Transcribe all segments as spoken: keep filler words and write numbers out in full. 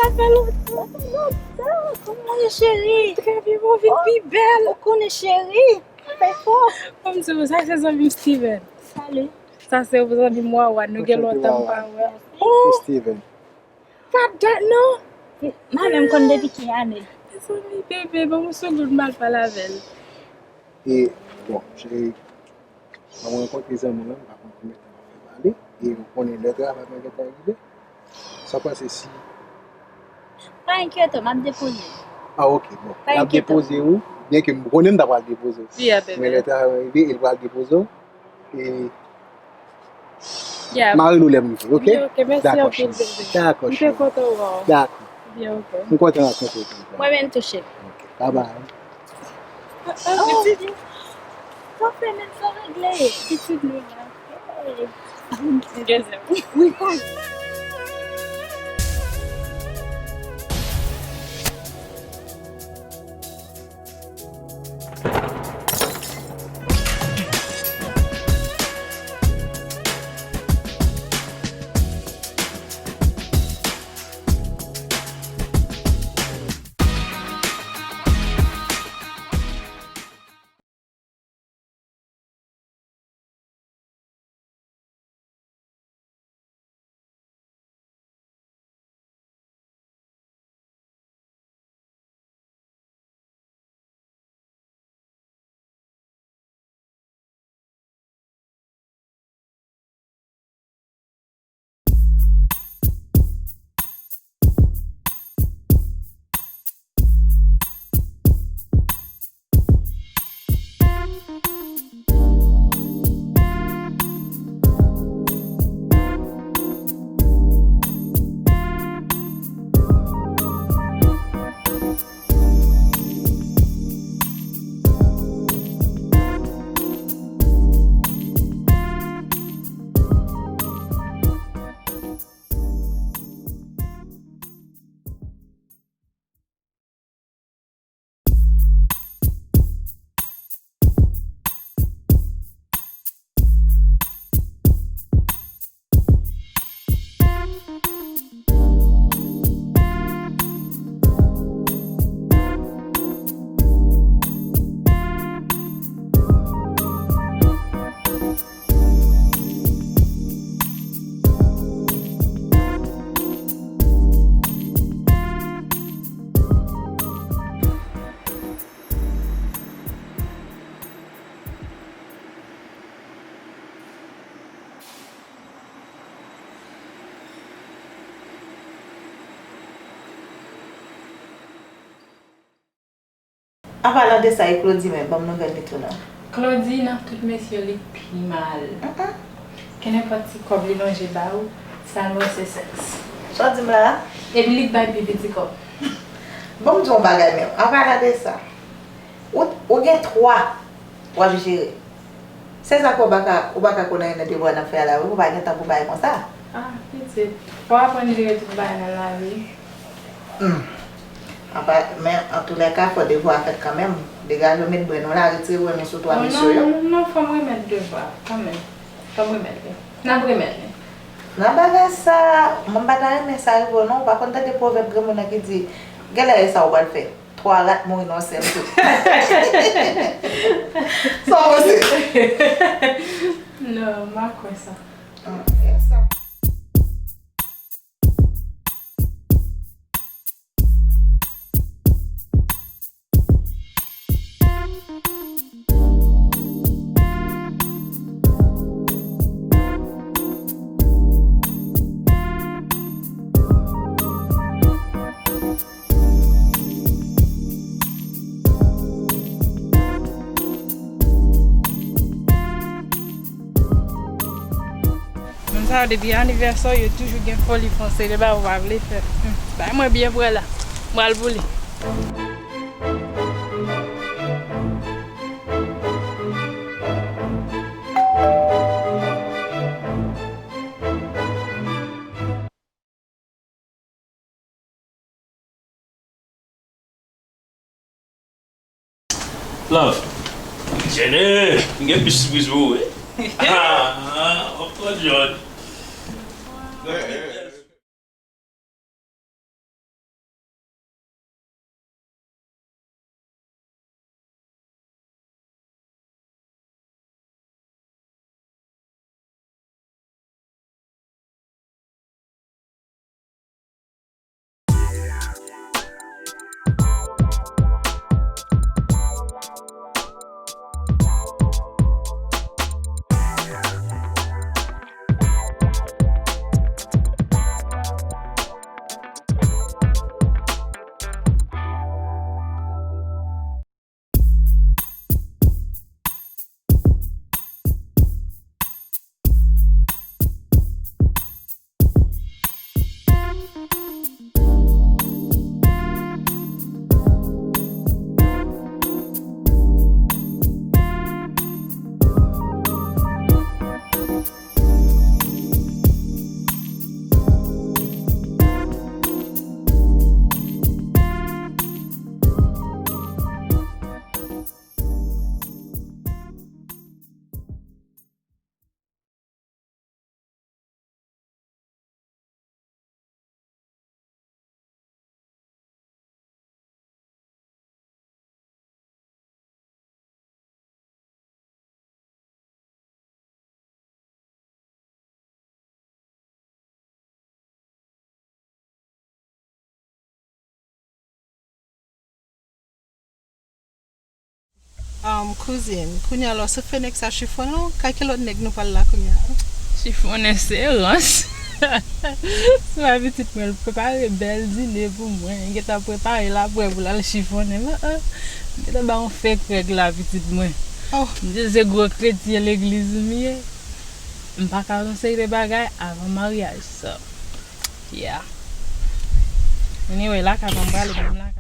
Sa fè lontan. Sa fè lontan. Kòman w ye, cheri? Trè byen, mwen vin pi bèl. Ou konnen, cheri. Fè fò. Kòmsi, sa se zanmi m Steven. Salut. Sa se zanmi m Wawa, nou gen lontan m pa wè. Oh, Steven. Pa dat non. M pa menm konn depi ki ane. Mezanmi, bebe, ban m yon segonn m al pale avè l. E, bon, cheri, mwen rankontre zanmi w lan, m pa konn konbyen tan m ap fè pale. E ou konnen lè travay mwen gentan rive. Sa w panse si Pa enkyete w, m ap depoze w. Ah, ok, bon. L ap depoze w, byenke m konnen m ta pral depoze w. Men lè travay mwen rive, e l pral depoze w. E m a rele w lè m rive, ok? Dakò, cheri. Dakò, cheri. Dakò. M kontan rankontre w. Mwen menm tou, cheri. Ok, bye bye. Oh, pitit. Sa w fè menm sa regle? Pitit nou la. Hey. Wi, pa. An palan de sa, e Claudy menm, ban m nouvèl li tou non. Claudy, nan tout mesye, li pi mal. Kenenpòt ti kòb li lonje ba ou, sa l wè se sèks. Sa w di m la a? Epi li k bay pi piti kòb. Ban m di w yon bagay menm, an palan de sa, ou, ou gen twa w ap jere. Se sa k fè w pa ka, ou pa ka konn anyen nan devwa n ap fè a la wi, ou pa gen tan pou bagay konsa. Ah, pitit, fò w aprann jere tout bagay nan lavi. Hmm. Apa, men antoulèka, fò devwa a fèt kanmenm. Degaje w met brenn ou la, retire brenn ou sou twa mesye yo. Non, non, non, fò m remèt devwa a kanmenm. Fò m remèt li. N ap remèt li. Nan bagay sa, mwen m pa ta renmen sa rive w non. Ou pa konn tande pwovèb granmoun nan ki di, genlè e sa ou pral fè. Twa rat mouri nan yon sèl kou. Sa w panse? Non, m pa kwè sa. Ah, e sa. Moun sa yo, depi anivèsè w, yo toujou gen foli fon sere ba ou pa vle fè. Hmm. Bay mwen byen prè la. M pral pou li. Love. Jenny, m gen plis sipriz pou ou wi. Ah, w ap pran jòn. Um, kouzin, kounye a la w sou fenèk sa chifonnen w, kay ki lòt nèg nou pral la kounye a? Chifonnen se rans. Se pa pitit mwen, l prepare bèl dine pou mwen. Gentan prepare lapwè pou l al chifonnen. An, an. Gentan ba yon fèk règ la, pitit mwen. Oh. Misye se gwo kretyen legliz m ye. M pa ka yon seri de bagay avan maryaj sa. Yeah. Anyway, lakay pa m prale, men m lakay.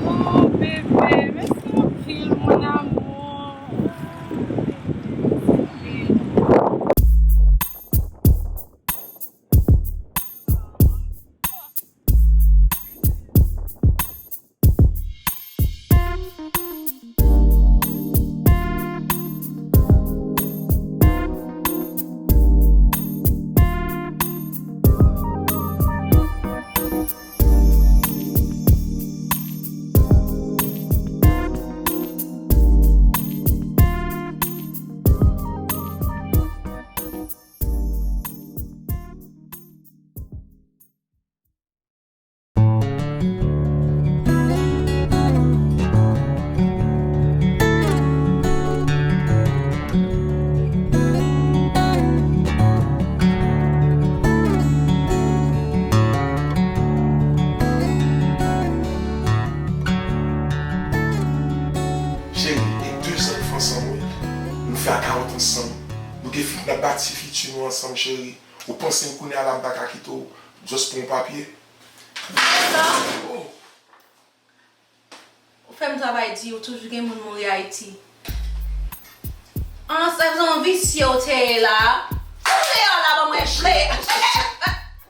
Oh, bebe, mèsi anpil, mon amour. Cheri, e dezan n fè ansanm, wi. Nou fè a karant ansanm. Nou gen fi, n ap bati fiti nou ansanm, cheri. Ou panse m kounye a la m pa ka kite w just pou yon papye? Sa? Oh. Ou fè m travay di, ou toujou gen moun mouri Ayiti. An, se yon visye ou te ye la. Ou deyò la, ban mwen jle.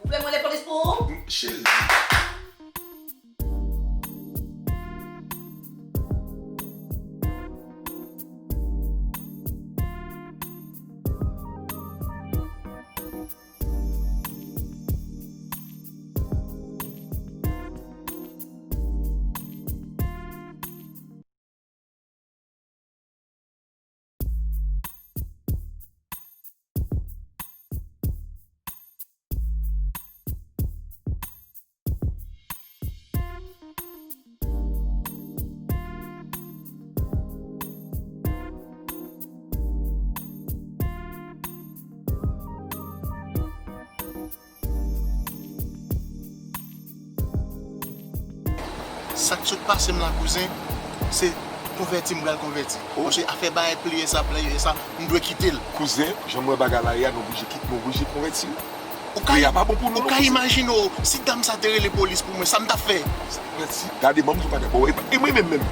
Ou vle m rele polis pou ou? Cheri. Sa k sot pase m la, kouzen, se konvèti m pral konvèti. Oh. Paske afè bay pleye sa, pleye sa, m dwe kite l. Kouzen, jan m wè bagay la ye a, nou oblije kit-, nou oblije konvèti. Ou ka, peyi a pa bon pou nou, ou non, ka kouzen. Imajine w, si dam sa te rele polis pou mwen, sa m t ap fè? Konvèti, gade, ban m di w bagay, bon, e, e mwen menm menm.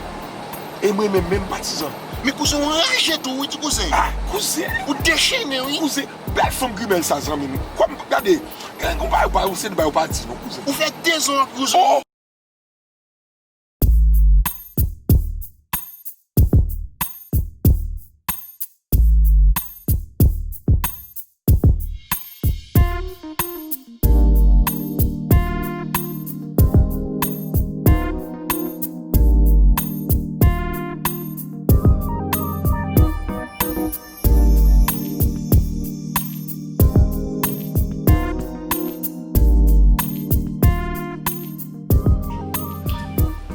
E mwen menm menm, patizan. Men kouzen, w anraje tou, wi, ti kouzen. Ah, kouzen. Ou dechene, wi. Kouzen, bèl fanm grimèl sa, zanmi m. Kòm, gade, gade, yon bagay ou pa, yon seri de bagay ou pa di, non, kouzen. Ou fè dezan w ap kouzen. Oh!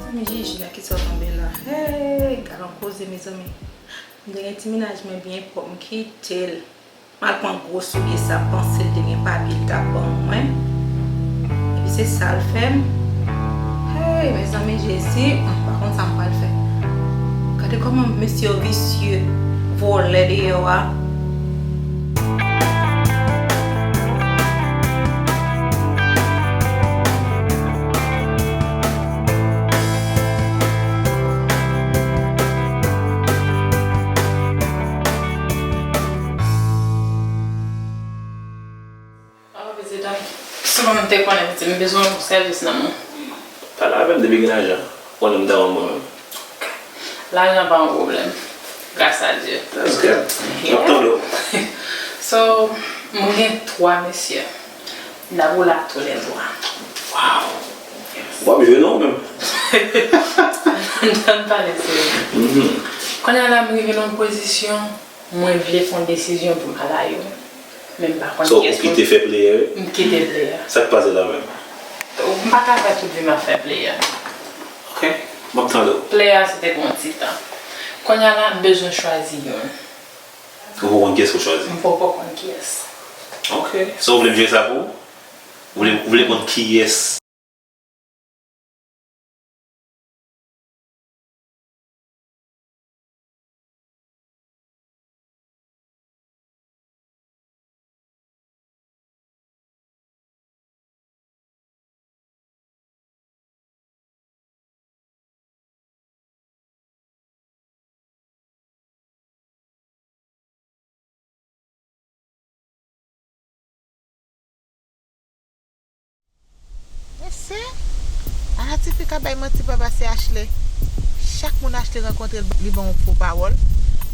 Zanmi Jiji la, kisa w tonbe la? Hey, Gad yon koze, mezanmi. M te gen ti mennaj mwen byen pwòp, m kite l. M al pran gwo soulye sa, m panse l te gen papye l t ap ban mwen. Epi se sa l fè m. Hey, mezanmi, Jezi, m pa konn sa m pral fè. Gade kòman mesye yo visye, vòlè deyò a. Awa, pitit, an, si mwen te konnen, pitit, m bezwen yon sèvis nan men w. Pale avè m depi gen lajan. Konnen m ta ban mwen menm. Lajan pa yon pwoblèm. Gras a Dye. That's good. Yeah. M ap tande w. So, mwen gen twa mesye. M dap woule ak toulètwa. Wow. Yes. W ap jwe non ou menm? Ann pale serye. Mhm. Kounye a la, m rive nan yon pozisyon, mwen vle pran desizyon pou m al a yo. Men m pa konn kiyès pou m. So, ou kite fè player, wi? M kite player. Sa k pase la menm? M pa ka fè tout vi m ap fè player. Ok, m ap tande w. Player se te pou yon ti tan. Kounye a la, m bezwen chwazi youn. Ou poko konn kiyès pou w chwazi? M poko konn kiyès. Ok. So, ou vle m jere sa pou ou? Ou vle, ou vle konn kiyès? Mesye, ala ti fi ka bay manti papa, se Ashley. Chak moun Ashley rankontre, li ban yon fo pawòl.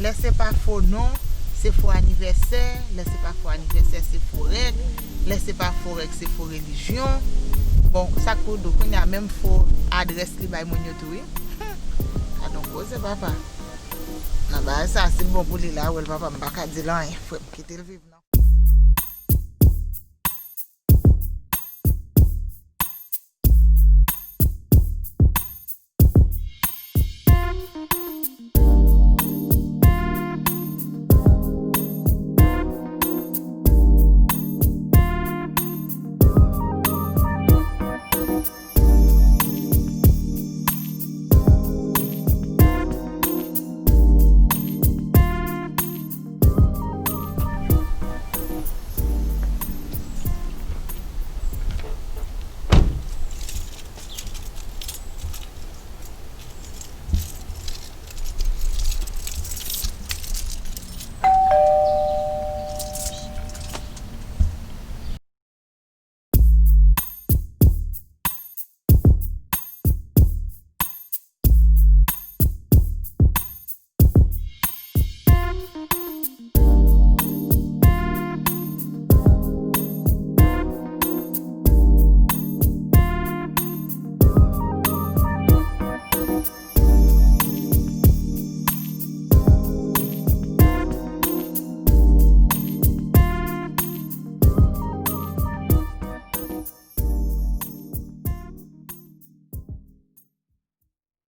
Lè se pa fo non, se fo anivèsè. Lè se pa fo anivèsè, se fo règ. Lè se pa fo règ, se fo relijyon. Bon, sa k pou di w, kounye a menm fo adrès li bay moun yo tou, wi. Hmm. Gad yon koze, papa. Nan bagay sa, si l bon pou li la, wè l, papa, m pa ka di l anyen. Frè m, kite l viv, non.